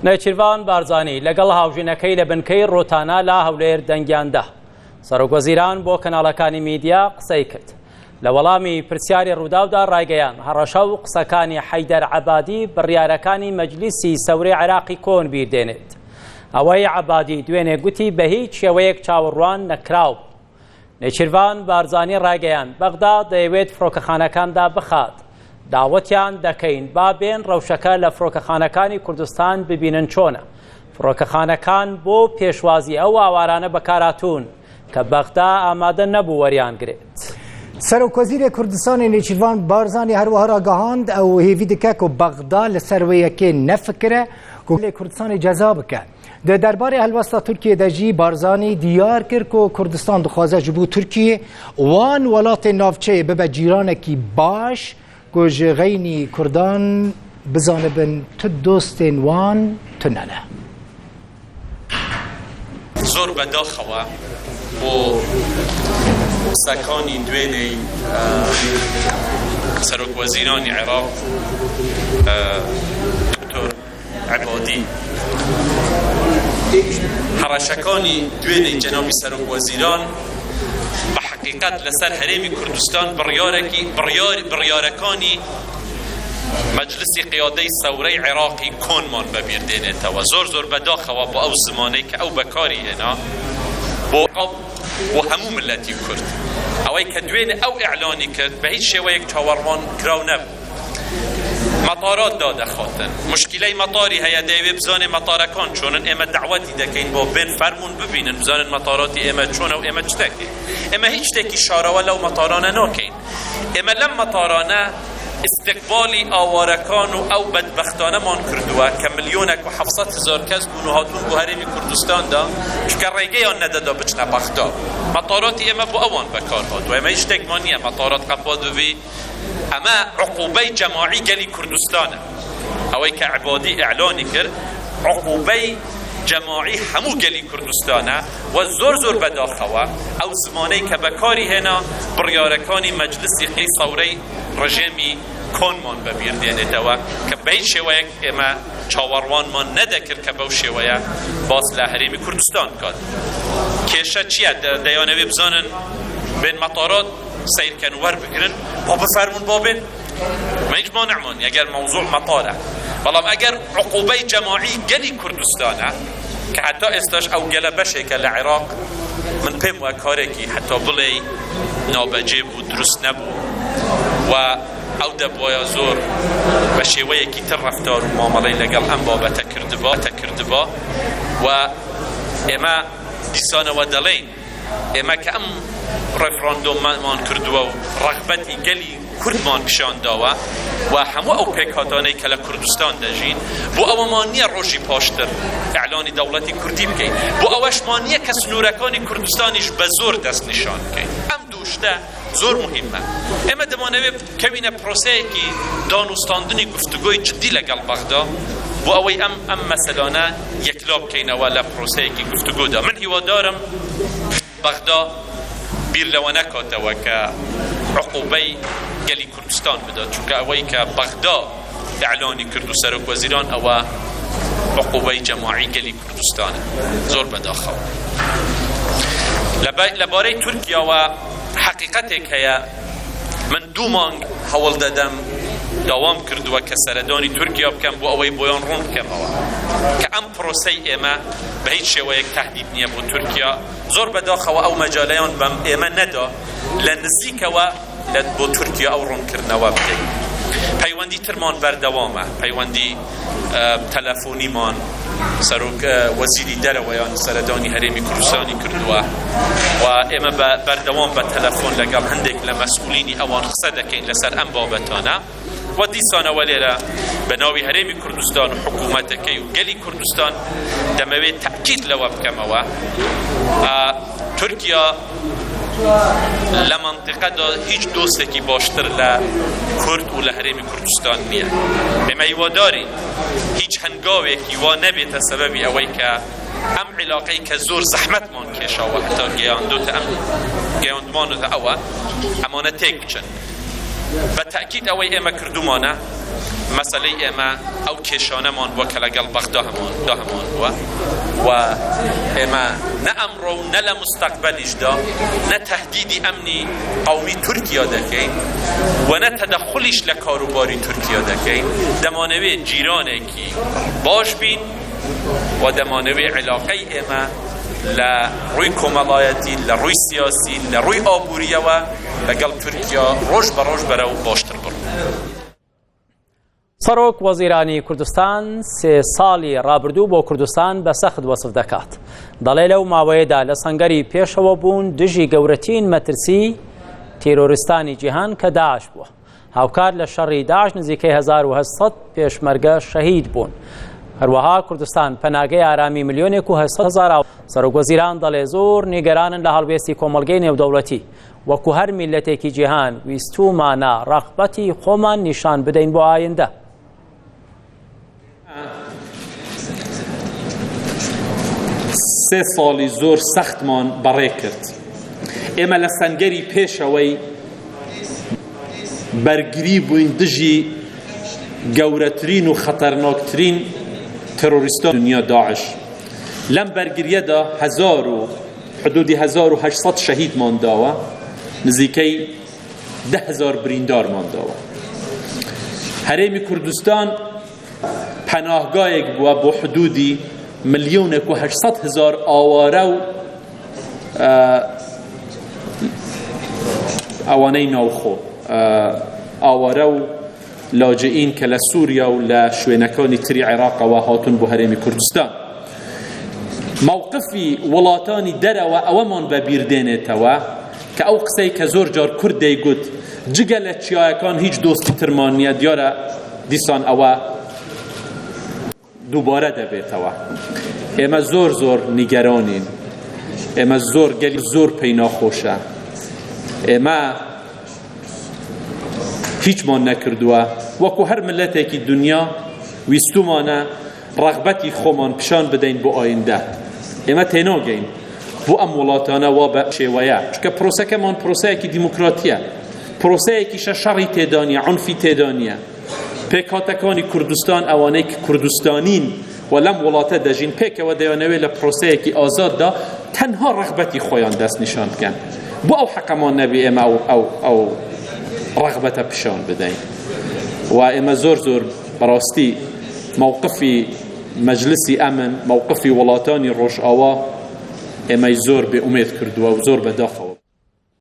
نێچیرڤان بارزانی لەگەڵ هاوژینەکەی لە بنکەی ڕۆتانا لە هەولێر دەنگیان دا. سەرۆکوەزیران بۆ کەناڵەکانی میدیا قسەی کرد. لە وەڵامی پرسیاری ڕووداودا ڕایگەیاند، هەڕەشە و قسەکانی حەیدەر عەبادی بڕیارەکانی مەجلیسی سەورەی عێراقی کۆن بیردێنێت. ئەوەی عەبادی دوێنێ گوتی بە هیچ شێوەیەک چاوەڕوان نەکراو بوو. نێچیرڤان بارزانی ڕایگەیاند، بەغدا دەیەوێت فڕۆکەخانەکان دابخات، داوەتیان دەکەین با بێن ڕەوشەکە لە فڕۆکەخانەکانی کوردستان ببینن چۆنە، فڕۆکەخانەکان بۆ پێشوازی ئەو ئاوارانە بەکارهاتوون کە بەغدا ئامادە نەبوو وەریانگرێت. سەرۆکوەزیرê Kurdistanê Nêçîrvan Barzanî herwiha ragihand ew hêvî dike ku Bexda li ser wê yekê nefikire ku gelê Kurdistanê ceza bike. Di derbarê helwesta Tirkiyê de jî Barzanî diyar kir ku Kurdistan dixwaze ji bo Tirkiyê wan welatên navçeyê bibe cîranekî baş ku ji xeynî Kurdan bizanibin tu dostên wan tune ne. زۆر بەداخەوە بۆ قسەکانی دوێنێی سەرۆک وەزیرانی عێراق دکتۆر عەبادی هەڕەشەکانی دوێنێی جەنابی سەرۆک وەزیران بە حەقیقەت لەسەر هەرێمی کوردستان بڕیارێکی بڕیار بڕیارەکانی مەجلسی قیادەی سەورەی عێراقی کۆنمان بەبیر دێنێتەوە زۆر زۆر بەداخەوە بۆ ئەو زمانەی کە ئەو بەکاری هێنا بۆ بۆ هەموو ملەتی کورد ئەوەی کە دوێنێ ئەو ئیعلانی کرد بە هیچ شێوەیەک چاوەڕوان کراو نەبوو مەتارات دادەخاتن مشکلەی مەتاری هەیە دەیەوێ بزانێ مەتارەکان چۆنن ئێمە دەعوەتی دەکەین بۆ بێن فەرمونون ببینن بزانن مەتاراتی ئێمە چۆنە و ئێمە چ دەکەین ئێمە هیچ شتێکی شارەوە لەو مەتارانە ناکەین ئێمە لەم مەتارانە استقبالی ئاوارەکان و ئەو بەدبەختانەمان کردووە کە ملیۆنێک و 700 هزار کەس بوون و هاتوون بۆ هەرێمی کوردستاندا چونکە ڕێگەیان نەدەدا بچنە بەغدا مەتاراتی ئێمە بۆ ئەوان بەکار هاتووە ئێمە هیچ شتێکمان نییە مەتارات قەپات ببی ئەمە عقوبەی جەماعی گەلی کوردستانە ئەوەی کە عبادی ئیعلانی کرد عقوبەی جەماعی هەموو گەلی کوردستانە و زۆر زۆر بەداخەوە ئەو زمانەی کە بەکاری هێنا بڕیارەکانی مەجلسی قی سەورەی ڕژێمی کۆنمان بەبیر دێنێتەوە کە بە هیچ شێوەیەک ئێمە چاوەڕوانمان نەدەکرد کە بەو شێوەیە باس لە هەرێمی کوردستان بکات. کێشە چییە؟ دەیانەوێ بزانن بێن مەتارات سەیرکەن وەربگرن با بفەرمونون با بێن ما هیچ مانعمان ئەگەر مەوزوع مەتارە بەڵام ئەگەر عقوبەی جەماعی گەلی کوردستانە کە حتا ئێستاش ئەو گەلە بەشێکە لە عێراق من پێم وایە کارێکی حتا بڵێ نابەجێ بوو دروست نەبوو و ئەو دەبواە زۆر بە شێوەیەکی تر ڕەفتار و مامەڵەی لەگەڵ ئەم بابەتە کردبا کردبا و ئێمە دیسانەوە دەڵێین ئێمە کە ئەم ڕێفراندۆممان کردووە و ڕەغبەتی گەلی کوردمان پیشان داوە و هەموو ئەو پێکهاتانەی کە لە کوردستان دەژین بۆ ئەوەمان نییە ڕۆژی پاشتر ئیعلانی دەوڵەتی کوردی بکەین بۆ ئەوەشمان نییە کە سنوورەکانی کوردستانیش بە زۆر دەستنیشان بکەین ئەم دوو شتە زۆر مهمە ئێمە دەمانەوێت بکەوینە پرۆسەیەکی دانوستاندنی گفتوگۆی جدی لەگەڵ بەغدا بۆ ئەوەی ئەم ئەم مەسەلانە یەکلا بکەینەوە لە پرۆسەیەکی گفتوگۆدا من هیوادارم بەغدا بیر لەوە نەکاتەوە کە عقوبەی گەلی کوردستان بدات چونکە ئەوەی کە بەغدا ئیعلانی کرد و سەرۆک وەزیران ئەوە عقوبەی جەماعی گەلی کوردستانە زۆر بەداخەوە لەبارەی تورکیاوە حەقیقەتێک هەیە من دوو مانگ هەوڵ دەدەم داوام کردووە کە سەردانی تورکیا بکەم بۆ ئەوەی بۆیان ڕوون بکەمەوە کە ئەم پرۆسەی ئێمە بە هیچ شێوەیەک تهدید نییە بۆ تورکیا زۆر بەداخەوە ئەو مەجالەیان بەم ئێمە نەدا لە نزیکەوە لە بۆ تورکیا ئەو ڕوونکردنەوە بدەین. پەیوەندی ترمان بەردەوامە، پەیوەندی تەلەفۆنیمان سەرۆک وەزیری دەرەوەیان سەردانی هەرێمی کوردستانی کردووە و ئێمە بە بەردەوام بە تەلەفۆن لەگەڵ هەندێک لە مەسئولینی ئەوان قسە دەکەین لەسەر ئەم بابەتانە و دیسانەوە لێرە بە ناوی هەرێمی کوردستان و حکوومەتەکەی و گەلی کوردستان دەمەوێت تەئکید لەوە بکەمەوە تورکیا لە مەنتیقەدا هیچ دۆستێکی باشتر لە کورد و لە هەرێمی کوردستان نییە. ئێمە هیوادارین هیچ هەنگاوێکی وا نەبێتە سەبەبی ئەوەی کە ئەم عیلاقەی کە زۆر زەحمەتمان کێشاوە هەتا گەیاندۆتە ئەم گەیاندمانەتە ئەوە ئەمانە تێک بچن. بە تەئکید ئەوەی ئێمە کردومانە مەسەلەی ئێمە ئەو کێشانەمان بووە کە لەگەڵ بەغدا هەمان دا هەمان بووە و ئێمە نە ئەمڕۆ و نە لە مستەقبەلیشدا نە تەهدیدی ئەمنی قەومی تورکیا دەکەین و نە تەدەخولیش لە کاروباری تورکیا دەکەین. دەمانەوێت جیرانێکی باش بین و دەمانەوێت عیلاقەی ئێمە لە ڕووی کۆمەڵایەتی، لە ڕووی سیاسی، لە ڕووی ئابوورییەوە لەگەڵ تورکیا ڕۆژ بە ڕۆژ بەرەو باشتر بڕۆ. سەرۆک وەزیرانی کوردستان سێ ساڵی ڕابردوو بۆ کوردستان بە سەخت وەسف دەکات. دەڵێ لەو ماوەیەدا لە سەنگەری پێشەوە بوون دژی گەورەترین مەترسی تیرۆریستانی جیهان کە داعش بووە. هاوکات لە شەڕی داعش نزیکەی 1800 پێشمەرگە شەهید بوون. هەروەها کوردستان پەناگەی ئارامی ملیۆنێک و 800 هەزار سەرۆک وەزیران دەڵێ زۆر نیگەرانن لە هەڵوێستی کۆمەڵگەی نێودەوڵەتی وەکو هەر میللەتێکی جیهان ویستوومانە ڕەغبەتی خۆمان نیشان بدەین بۆ ئایندە. سێ ساڵی زۆر سەختمان بەڕێ کرد. ئێمە لە سەنگەری پێشەوەی بەرگری بووین دژی گەورەترین و خەتەرناکترین تێرۆریستان دنیا داعش. لەم بەرگریەدا هەزار و حدودی 1800 شەهیدمان داوە، نزیکەی 10000 بریندارمان داوە. هەرێمی کوردستان پەناهگایەک بووە بۆ حدودی ملیۆنێک و 800 هەزار ئاوارە و ئەوانەی ناوخۆ ئاوارە و لاجئین کە لە سووریا و لە شوێنەکانی تری عێراقەوە هاتوون بۆ هەرێمی کوردستان. مەوقفی وڵاتانی دەرەوە ئەوەمان بە بیر دێنێتەوە کە ئەو قسەی کە زۆر جار کورد دەیگوت جگە لە چیایەکان هیچ دۆستی ترمان نییە، دیارە دیسان ئەوە دووبارە دەبێتەوە. ئێمە زۆر زۆر نیگەرانین، ئێمە زۆر گەلی زۆر پێی ناخۆشە، ئێمە هیچمان نەکردووە، وەکو هەر ملەتێکی دنیا ویستومانە ڕەغبەتی خۆمان پیشان بدەین بۆ ئایندە. ئێمە تێناگەین بۆ ئەم وڵاتانە وا بە شێوەیە، چونکە پرۆسەکەمان پرۆسەیەکی دیموکراتیە، پرۆسەیەکیشە شەڕی تێدا نییە، عونفی تێدا نییە. پێکهاتەکانی کوردستان ئەوانەی کە کوردستانین و لەم وڵاتە دەژین پێکەوە دەیانەوێت لە پرۆسەیەکی ئازاددا تەنها ڕەغبەتی خۆیان دەستنیشان بکەن. بۆ ئەو حەقەمان نەبی ئێمە ئەو ئەو ئەو ڕەغبەتە پیشان بدەین و ئێمە زۆر زۆر بەڕاستی مەوقفی مەجلسی ئەمن، مەوقفی وڵاتانی ڕۆژئاوا ئێمەی زۆر بێ ئومێد کردووە و زۆر بەداخەوە.